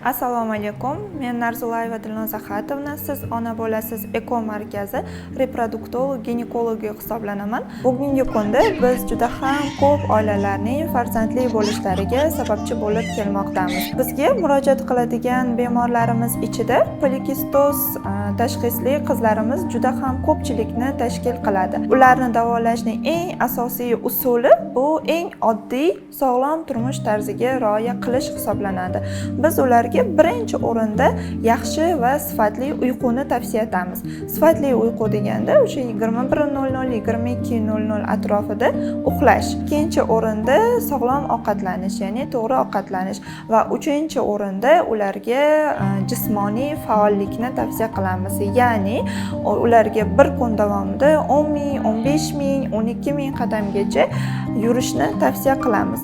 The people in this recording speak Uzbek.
Assalomu alaykum, men Narzulayeva Dilnoza Xatovna, "Siz ona bo'lasiz" eko markazi reproduktolog ginekologi hisoblanaman. Bugungi kunda biz juda ham ko'p oilalarning farzandli bo'lishlariga sababchi bo'lib kelmoqdamiz. Bizga murojaat qiladigan bemorlarimiz ichida polikistoz tashxisli qizlarimiz juda ham ko'pchilikni tashkil qiladi. Ularni davolashning eng asosiy usuli bu eng oddiy sog'lom turmush tarziga rioya qilish hisoblanadi. Biz ularga birinchi o'rinda yaxshi va sifatli uyquni tavsiya etamiz. Sifatli uyqu deganda o'sha 21:00, 22:00 atrofida uxlash. Ikkinchi o'rinda sog'lom ovqatlanish, ya'ni to'g'ri ovqatlanish va uchinchi o'rinda ularga jismoniy faollikni tavsiya qilamiz. Ya'ni ularga bir kun davomida 10 ming, 15 ming, 12 ming qadamgacha yurishni tavsiya qilamiz.